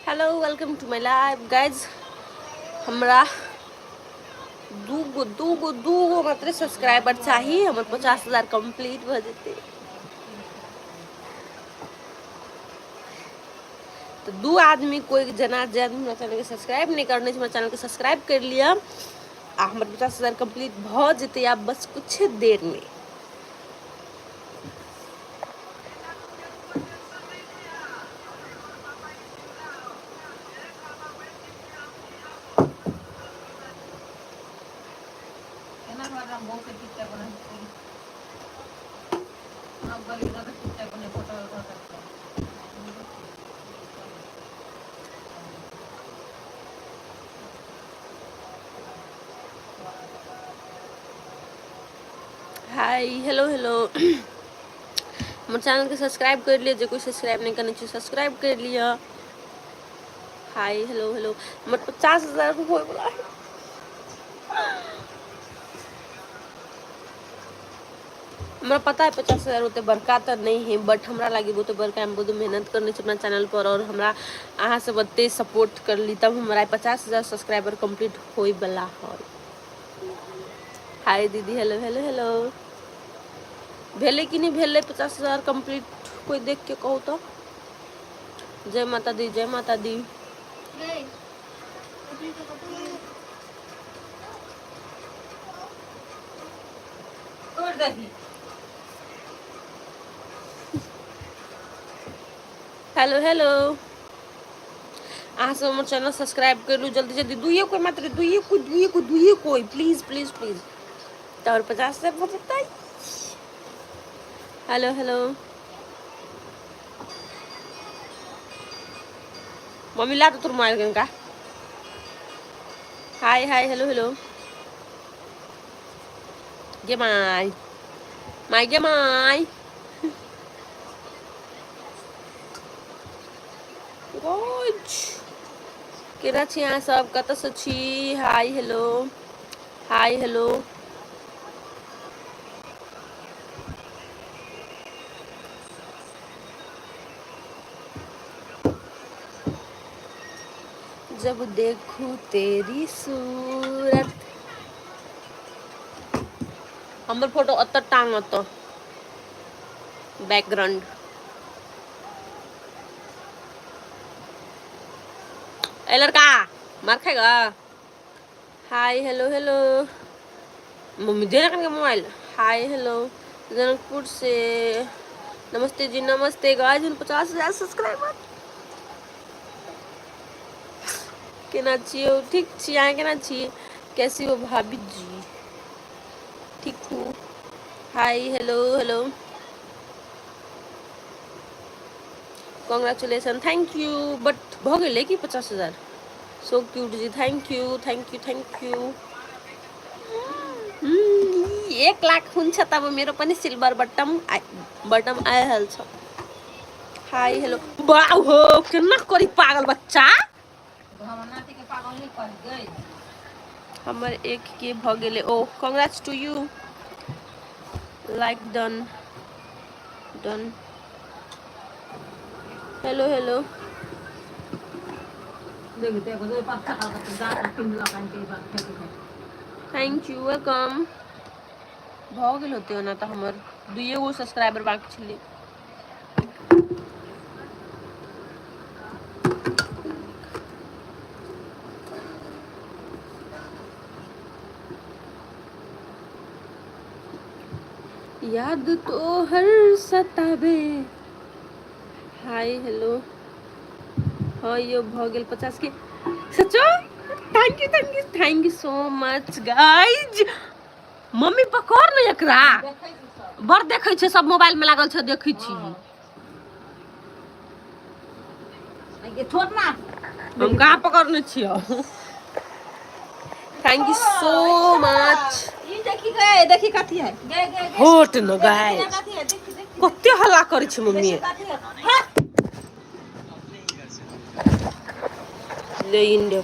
Hello welcome to my life guys. हमरा दूगो दूगो दूगो मात्र सब्सक्राइबर चाही, हमर 50,000 कम्प्लीट भऽ जेतै। तऽ दू आदमी कोइ जना जे आदमी हमरा चैनलके सब्सक्राइब नहि करने छै, हमरा चैनलके सब्सक्राइब करि लिअ आ हमर 50,000 कम्प्लीट भऽ जेतै आब बस कुछ देरमे। हाय हेलो हेलो, हमर चैनलके सब्सक्राइब कर लिअ, जे कोइ सब्सक्राइब नहि करने छै सब्सक्राइब कर लिअ। हाय हेलो हेलो, हमर 50,000 होयवला है। हमरा पता है 50,000 ओते बड़का तऽ नहि है, बट हमरा लागे बहुते बड़का। हम बहुत मेहनत करने छी अपना चैनल पर और हमरा अहाँ सब एते सपोर्ट करली तब हमरा 50,000 सब्सक्राइबर कम्प्लीट होयवला है। हाय दीदी, हेलो हेलो हेलो, भेलै कि नहि भेलै 50,000 कम्प्लीट? कोइ देख के कहू तऽ। जय माता दी, जय माता दी। हेलो हेलो, अहाँ सब हमर चैनल सब्सक्राइब कर लू जल्दी जल्दी, दुइये कोई मात्र, दुइये कोई, दुइये कोई, दुइये कोई, प्लीज प्लीज प्लीज, तऽ आओर 50,000 भऽ जेतै। हेलो हेलो, मम्मी ला तो तोर मोबाइल का। हाय हाय हेलो हेलो, गे my my गे my केना छी अहाँ सब, कतऽसँ छी? हाय हेलो, हाय हेलो, जब देखूं तेरी सूरत। हमर फोटो ओतऽ टांग, ओतऽ बैकग्राउंड। ए लड़का, मार खाएगा। हाय हेलो हेलो, मम्मी दे रखन के मोबाइल। हाय हेलो, जनकपुर से नमस्ते जी, नमस्ते गाइस। 50,000 सब्सक्राइबर। केना छियै? ठीक छी, अहाँ केना छी? कैसी हो भाभी जी? ठीक हूँ। हाय hello hello, congratulation, thank you. But भऽ गेलै कि 50,000? So cute ji, thank you thank you thank you. 1 lakh हुन्छ तब मेरो पनि सिल्भर बटम बटम आइहाल्छ। हाय हेलो, बाउ हो, केना करी पागल बच्चा। हमर नातीके पागल नहि कहै गै। हमर एक के भऽ गेलै। ओ congrats to you. Like done done. Hello hello, देख देख, ओहि पत्ता का दाँत पिन्हलक आनि के फेंक के। Thank you, welcome. भऽ गेल होते ओना तऽ हमर दुइए गो सब्सक्राइबर बाकी छलै। याद तो हर सताबे। हाय हेलो, हाँ यो भऽ गेल 50 के। सचो? Thank you thank you thank you so much guys. Mummy पकड़ ने एकरा। देखै छी सब। बड़ देखै छै सब, मोबाइल में लागल छै, देखै छी। ये छोड़ ना। हम कहाँ पकड़ने छियै? Thank you so much. ई देखी गए, देखी कथी है, गए गए गए। होट न गाय। कथी है, देखी देखी। कते हल्ला करै छै मम्मी। कथी है, हट। ले इंडिया।